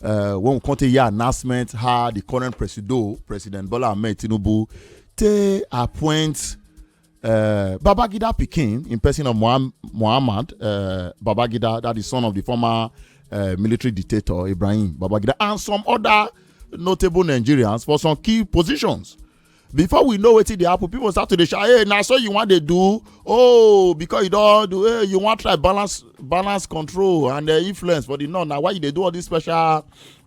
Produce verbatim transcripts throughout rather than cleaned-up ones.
Uh, when we come to hear announcement, how the current presido, President Bola Ahmed Tinubu, they appoint uh, Babangida Pikin in person of Muhammad uh, Babangida, that is son of the former uh, military dictator Ibrahim Babangida, and some other notable Nigerians for some key positions. Before we know wetin dey happen, people start to dey shout, "Hey, na so you wan dey do? Oh, because you don do, hey, you wan try balance balance control and uh, influence for the north. Na why you dey do all this special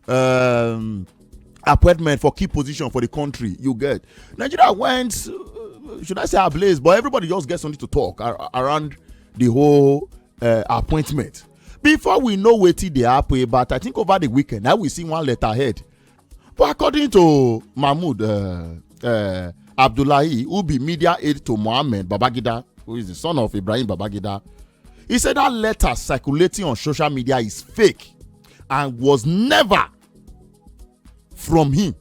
um, appointment for key position for the country?" You get, Nigeria went, uh, should I say, ablaze, but everybody just get something to talk ar- around the whole uh, appointment. Before we know wetin dey happen, but I think over the weekend, now we see one letterhead. But according to Mahmoud uh, uh, Abdullahi, who be media aide to Mohammed Babangida, who is the son of Ibrahim Babangida, he said that letter circulating on social media is fake and was never from him.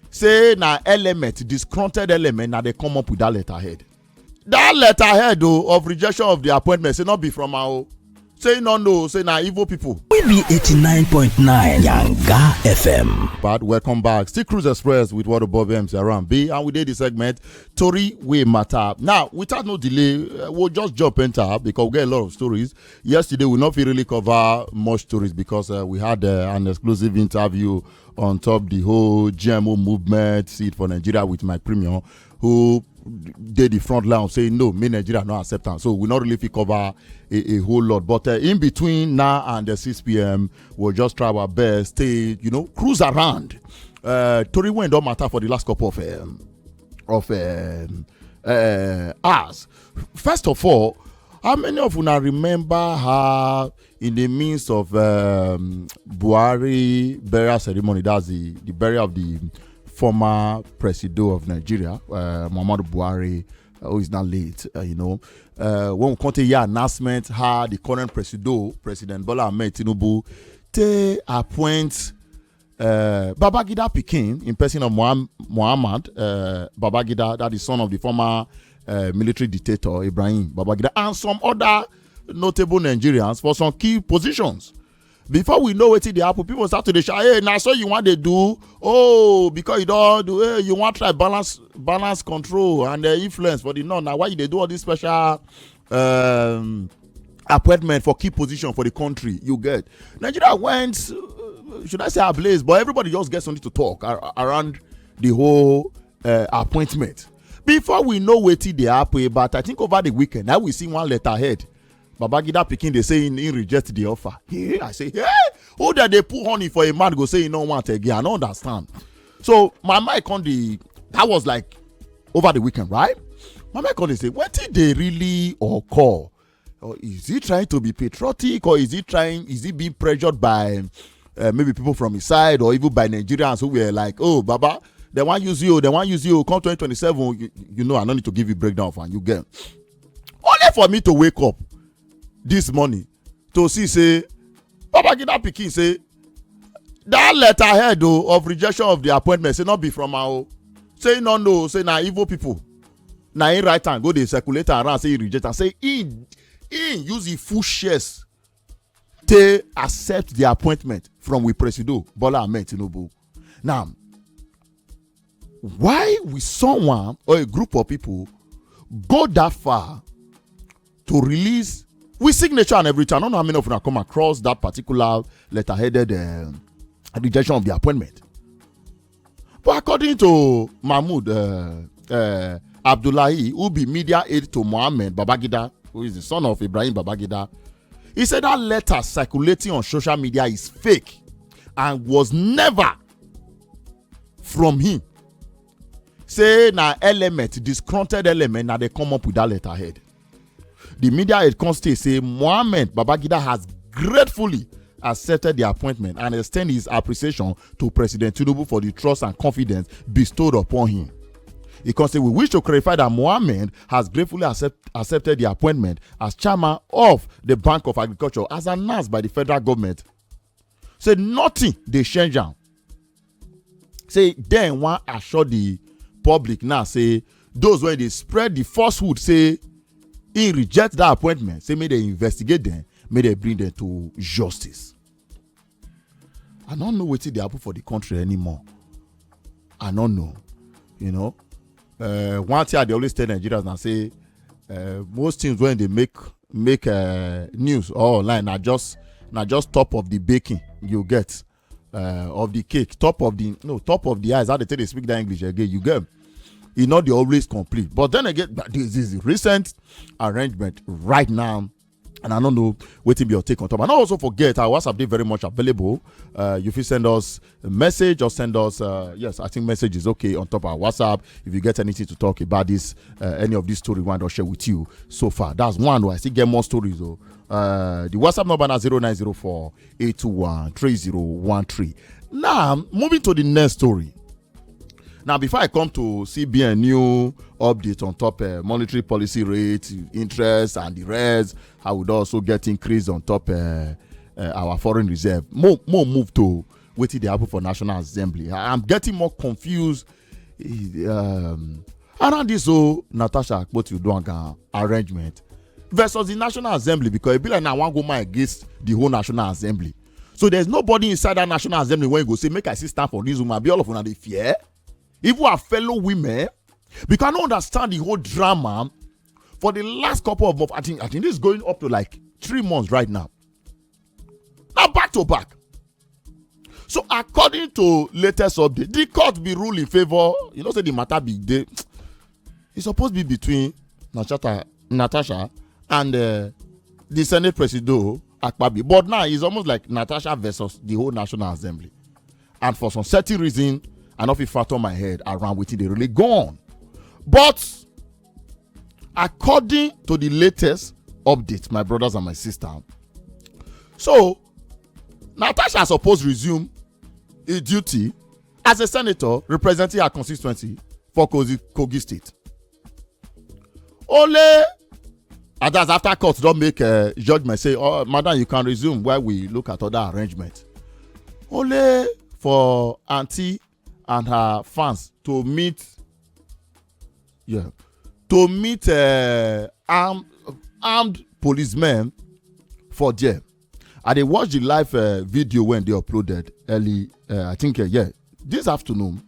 Say na element, disgruntled element, na they come up with that letterhead. That letterhead o, of rejection of the appointment, say not be from our o. Say no, no, say na evil people. We be eighty-nine point nine Yanga F M. But welcome back. Still Cruise Express with what above M C around B, and we did the segment Tori Way Matter. Now, without no delay, uh, we'll just jump into because we get a lot of stories. Yesterday, we not fit really cover much stories because uh, we had uh, an exclusive interview on top the whole G M O movement, see it for Nigeria with Mike Premium, who did the front line saying no, me Nigeria no accept am. So we not really fit cover a, a whole lot. But uh, in between now and the six p.m., we'll just try our best to, you know, cruise around. Uh, Tori Wayne don't matter for the last couple of um, of um, uh, hours. First of all, how many of una remember how in the midst of um, Buhari burial ceremony, that's the, the burial of the former presido of Nigeria, uh, Muhammadu Buhari, uh, who is now late, uh, you know, uh, when we come to hear announcement, how the current presido, President Bola Ahmed Tinubu, they appoint uh, Babangida Pikin in person of Muhammad uh, Babangida, that is son of the former uh, military dictator Ibrahim Babangida, and some other notable Nigerians for some key positions. Before we know wetin dey happen, people start to dey shout, "Hey, na so you wan dey do? Oh, because you don do, hey, you wan try balance balance control and uh, influence for the north. Na why you dey do all this special um, appointment for key position for the country?" You get, Nigeria went, uh, should I say, ablaze, but everybody just get something to talk ar- around the whole uh, appointment. Before we know wetin dey happen, but I think over the weekend, now we see one letterhead. Babangida Pikin, they say he, he reject the offer. Hey, I say, "Hey, who that they put honey for a man go say he no want again? I don't understand." So my mic on the, that was like over the weekend, right? My mic on dey say, "Wetin dey really occur? Or is he trying to be patriotic, or is he trying, is he being pressured by uh, maybe people from his side or even by Nigerians who were like, 'Oh, Baba, they want use you, they want use you, come twenty twenty-seven, you, you know, I don't need to give you breakdown of am, you get.'" Only for me to wake up this morning to see say Babangida Pikin say that letterhead o, of rejection of the appointment, say not be from our o. Say no, no, say na evil people. Na him write am, go dey circulate am around, say he reject am. Say he, he use him full shares to accept the appointment from we presido Bola Ahmed Tinubu. Now, why will someone or a group of people go that far to release with signature and everything? I don't know how many of you have come across that particular letterheaded uh, rejection of the appointment. But according to Mahmoud uh, uh, Abdullahi, who be media aide to Mohammed Babangida, who is the son of Ibrahim Babangida, he said that letter circulating on social media is fake and was never from him. Say na element, disgruntled element, na they come up with that letterhead. The media head come state say Mohammed Babangida has gratefully accepted the appointment and extend his appreciation to President Tinubu for the trust and confidence bestowed upon him. He come say, "We wish to clarify that Mohammed has gratefully accept, accepted the appointment as chairman of the Bank of Agriculture as announced by the federal government." Say nothing dey change am. Say then wan assure the public now say those wey dey spread the falsehood say he reject that appointment, say make they investigate them, make they bring them to justice. I don't know wetin dey happen for the country anymore. I don't know. You know, uh, one thing I dey always tell Nigerians na say uh, most things when they make make uh, news or online na just na just top of the baking you get uh, of the cake, top of the no top of the ice. How they take dey speak that English again? You get. E no dey always complete, but then again, but this is the recent arrangement right now. And I don't know wetin be your take on top. And also forget our WhatsApp dey very much available. Uh, you fit send us a message or send us uh, yes, I think message is okay on top our WhatsApp. If you get anything to talk about this, uh, any of this story we don share with you so far, that's one. I still get more stories though. Uh, the WhatsApp number na zero nine zero four eight two one three zero one three. Now moving to the next story. Now before I come to C B N new update on top uh, monetary policy rate, interest and the rest, I would also get increase on top uh, uh, our foreign reserve. More, more move to wetin dey happen for National Assembly. I- I'm getting more confused eh, um, around this whole Natasha Akpoti-Uduaghan arrangement versus the National Assembly, because e be like na one go man against the whole National Assembly. So there's nobody inside that National Assembly when you go say make I sit stand for this woman. Be all of una dey fear, even our fellow women, because I don't understand the whole drama for the last couple of months. I think I think this is going up to like three months right now. Now back to back. So according to latest update, the court be rule in favor. You know, say the matter be dey. It's supposed to be between Natasha, Natasha and uh, the Senate Presido Akpabio. But now it's almost like Natasha versus the whole National Assembly. And for some certain reason, I no fit fathom my head around wetin dey really go on. But according to the latest update, my brothers and my sister, so Natasha suppose resume her duty as a senator representing her constituency for Kogi, Kogi State. Only and that's after court don make uh, judgment say, "Oh, madam, you can resume while we look at other arrangement." Only for aunty and her fans to meet, yeah, to meet uh, armed armed policemen for there. I dey watch the live uh, video when they uploaded early. Uh, I think uh, yeah, this afternoon,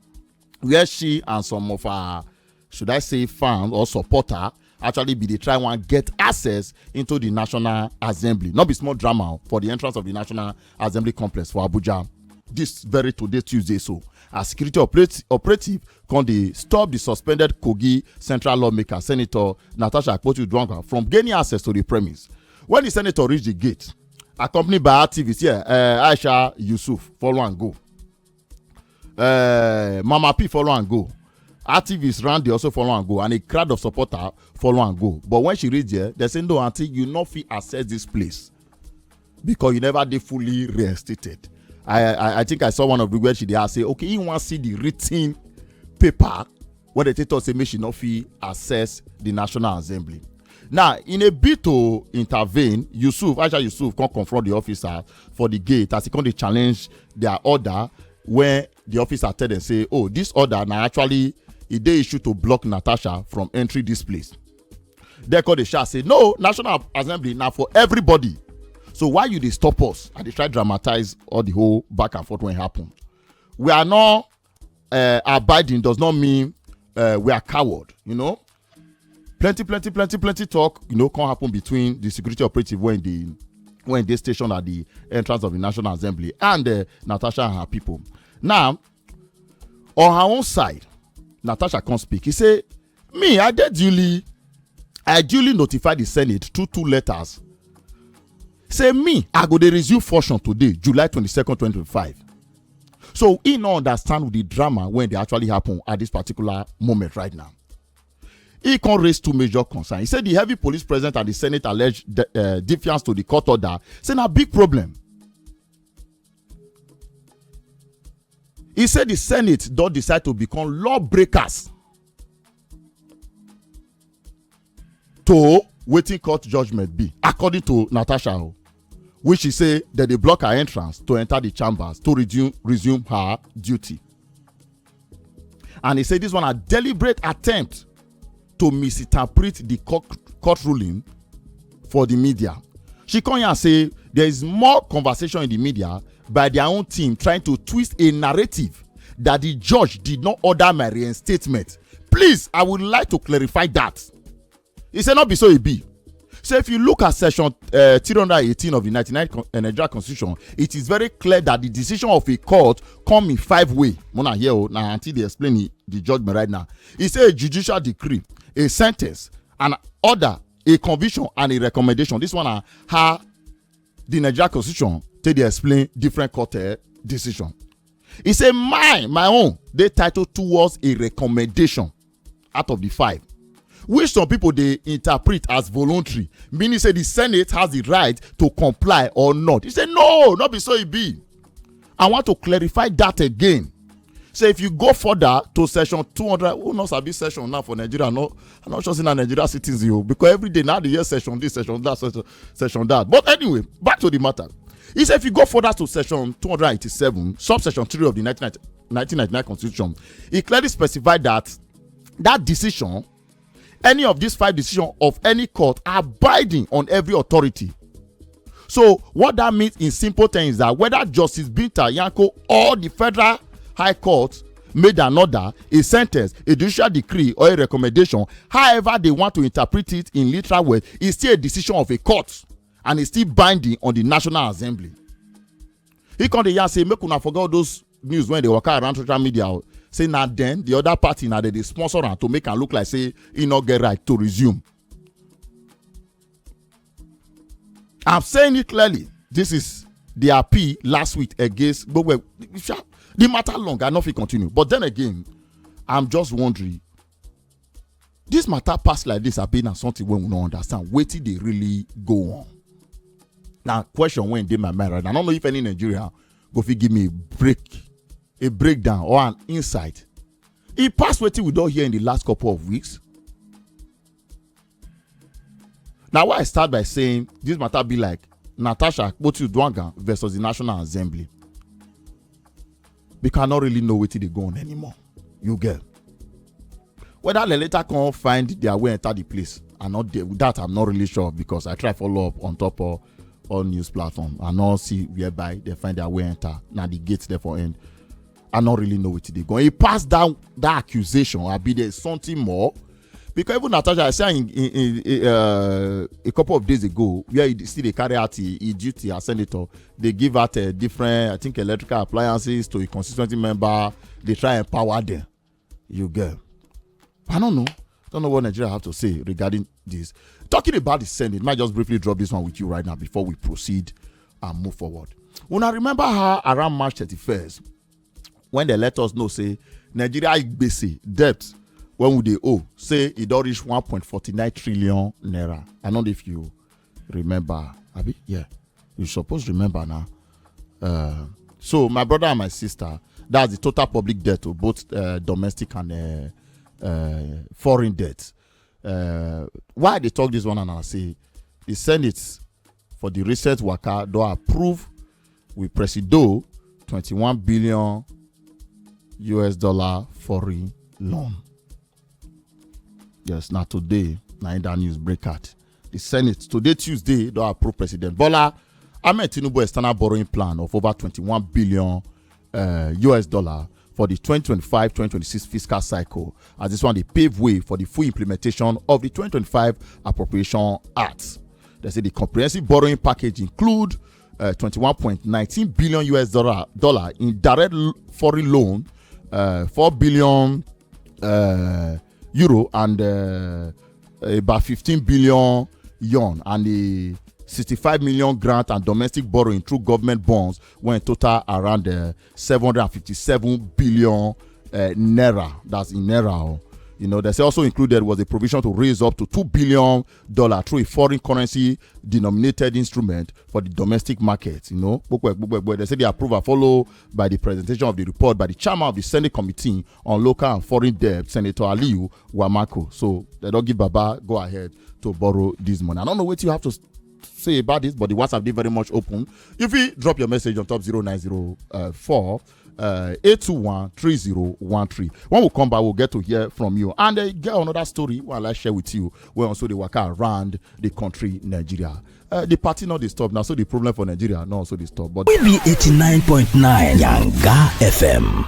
where she and some of her, should I say, fans or supporter actually be dey try one get access into the National Assembly. Not be small drama for the entrance of the National Assembly complex for Abuja this very today Tuesday. So as security operate, operative come dey stop the suspended Kogi Central lawmaker, Senator Natasha Akpoti-Uduaghan, from gaining access to the premise. When the senator reach the gate, accompanied by activists here, uh, Aisha Yusuf follow and go. Uh, Mama P follow and go. Activists round dey also follow and go, and a crowd of supporter follow and go. But when she reach there, they say, "No, aunty, you no fit access this place because you never dey fully reinstated." I, I I think I saw one of the where she dey ask say, "Okay, he wan see the written paper wey dey tell us say make she no fit access the National Assembly." Now, in a bid to intervene, Yusuf, Aisha Yusuf, come confront the officer for the gate as he come dey challenge their order, when the officer tell them say, "Oh, this order na actually e dey issue to block Natasha from entering this place." They come dey shout say, "No, National Assembly na for everybody. So why you dey stop us?" I dey try dramatize all the whole back and forth when happen. We are not uh, abiding does not mean uh, we are coward. You know, plenty, plenty, plenty, plenty talk, you know, can happen between the security operative when the when they station at the entrance of the National Assembly and uh, Natasha and her people. Now, on her own side, Natasha can't speak. He say, "Me, I did duly, I duly notified the Senate through two letters. Say me, I go dey resume function today, July twenty-second, twenty twenty-five." So he no understand the drama when they actually happen at this particular moment right now. He can raise two major concerns. He said the heavy police presence and the Senate alleged de- uh, defiance to the court order say na big problem. He said the Senate don decide to become lawbreakers to wetin court judgment be, according to Natasha, o, which she say dem dey block her entrance to enter the chambers to resume, resume her duty. And he say this one a deliberate attempt to misinterpret the court, court ruling for the media. She come here and say there is more conversation in the media by their own team trying to twist a narrative that the judge did not order my reinstatement. Please, I would like to clarify that. He said not be so it be. So if you look at section uh, three hundred eighteen of the ninety-nine con- uh, Nigeria constitution, it is very clear that the decision of a court come in five way. Mona here o, na until they explain it, the judgment right now. He say a judicial decree, a sentence, an order, a conviction, and a recommendation. This one are how the Nigeria constitution take dey explain different court uh, decision. He say my my own dey titled towards a recommendation out of the five, which some people dey interpret as voluntary, meaning say the Senate has the right to comply or not. He say no, not be so it be. I want to clarify that again. So if you go further to section two hundred, who knows sabi section now for Nigeria? No, I'm not sure say na Nigeria citizen you, because every day now they hear section this, section that, section, section that. But anyway, back to the matter. He said if you go further to section two hundred eighty-seven, subsection three of the nineteen ninety-nine constitution, he clearly specified that that decision, any of these five decisions of any court, are binding on every authority. So what that means in simple terms is that whether Justice Binta Nyako or the Federal High Court made an order, a sentence, a judicial decree, or a recommendation, however they want to interpret it in literal words, it's still a decision of a court and it's still binding on the National Assembly. He come dey yarn say make una forget all those news wey dey waka around social media o. Say na then the other party na dem dey sponsor am to make am look like say e no get right to resume. I'm saying it clearly. This is the appeal last week against Gbogbo. The matter long, I no fit continue. But then again, I'm just wondering, this matter pass like this, abi na something wey we no understand. Wetin dey really go on? Na question wey dey my mind right now. I don't know if any Nigerian go fit give me a break, a breakdown or an insight. E pass wetin we don hear in the last couple of weeks. Na why I start by saying this matter be like Natasha Akpoti-Uduaghan versus the National Assembly, because I no really know wetin dey go on anymore. You get whether dem later come find their way enter the place, I no dey that, I'm not really sure, because I try follow up on top of all news platform, I no see whereby they find their way enter. Na the gate there for end. I no really know wetin dey go on. E pass that that accusation, abi there's something more? Because even Natasha, I see her in, in, in, in, uh, a couple of days ago, where he still dey carry out his, his duty as senator. They give out uh, different, I think, electrical appliances to a constituency member. They try empower them. You get. I don't know. I don't know what Nigeria have to say regarding this. Talking about the Senate, might just briefly drop this one with you right now before we proceed and move forward. Una remember how around March thirty-first, when they let us know say Nigeria gbese, debt, when we dey owe, say e don reach one point forty-nine trillion naira. I don't know if you remember, abi? Yeah, you suppose remember now. Uh, so my brother and my sister, that's the total public debt of both uh, domestic and uh, uh, foreign debt. Uh, why they talk this one and I say the Senate for the recent waka don approve with Presido twenty-one billion U S dollar foreign loan. Yes, now today, now in that news break out. The Senate today, Tuesday, don approve President Bola Ahmed Tinubu external borrowing plan of over twenty-one billion uh, U S dollar for the twenty twenty-five twenty twenty-six fiscal cycle, as this one dey pave way for the full implementation of the twenty twenty-five Appropriation Act. They say the comprehensive borrowing package include uh, twenty-one point nineteen billion U S dollar, dollar in direct l- foreign loan, uh, four billion uh, euro, and uh, about fifteen billion yuan, and the sixty-five million grant and domestic borrowing through government bonds, when total around uh, seven hundred fifty-seven billion uh, naira. That's in naira. Oh. You know, that's also included was a provision to raise up to two billion dollar through a foreign currency denominated instrument for the domestic market. You know, gbogbo ẹ, gbogbo ẹ, gbogbo ẹ. They say the approval follow by the presentation of the report by the chairman of the Senate Committee on Local and Foreign Debt, Senator Aliyu Wamako. So they don't give Baba go ahead to borrow this money. I don't know what you have to s- say about this, but the WhatsApp is very much open. If you drop your message on top zero nine zero four uh, eight two one three zero one three. When we come back, we'll get to hear from you. And uh, get another story while I share with you. We also the waka around the country, Nigeria. Uh, the party not disturb now, so the problem for Nigeria not also disturb. But We be eighty-nine point nine Yanga F M.